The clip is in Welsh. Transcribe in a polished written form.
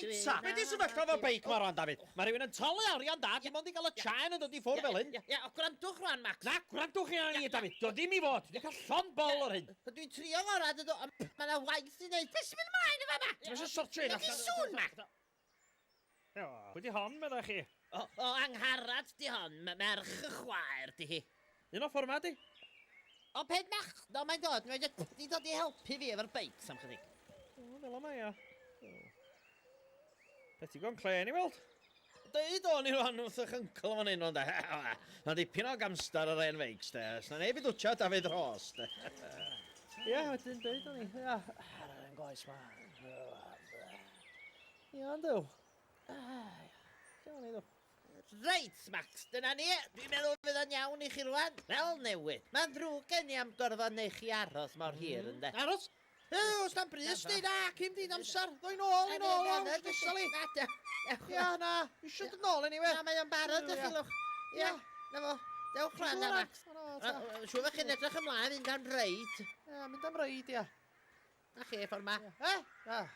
gynta. Be di sefyllfa efo beic ma rwan, Dafydd? Mae rhywun yn talu arian da dim ond i gael y chain yn dod i ffwrdd fel hyn. Ia, ia, gwrandwch rwan, Max. Na, gwrandwch chi arna i, Dafydd. Dio ddim i fod. Dwi'n cael llond bol o'r hyn. Dwi'n trio ngorau, dydw, ond mae yna waith i wneud. Beth sy'n mynd ymlaen yn fama? Ti'n eisiau sortio hyn allan? Be di sŵn ma? Pwy di hon, meddai chi? O, o, Angharad di hon, merch y chwaer di hi. Un o ffordd ma di. O, ped machno mae'n dod, mae'n di dod i helpu fi efo'r beics am chydig. O, fel yma, ia. Beth ti'n gwybod clen i weld? Deud o'n i rwan wrth eich yncl fan hyn, ond Mae'n dipyn o gamstar ar hen feics, de. Os na neb i dwtio David Rhos, de. Ia, wedyn deud o'n i, ia. Ar yr hen goes ma. Ia, yndw. Iawn i ddw. Reit, Max, dyna ni. Dwi'n meddwl fydd o'n iawn i chi rwan. Fel newydd. Mae'n ddrwg gen i am gorfod neu chi aros mor hir, mm. ynde. Aros? E, os na'n brys di, na, cym di'n amser. Ddoi nôl, i nôl, o'n nesaf li. Ia, na, eisiau dod nôl anyway. Na, mae o'n barod i chi, lwch. Ia, na fo. Dewch rhan na, Max. Siŵr fod chi'n edrych ymlaen mynd am reid. Ia, mynd am reid, ia. Na chi, ffordd ma. Eh? Ah.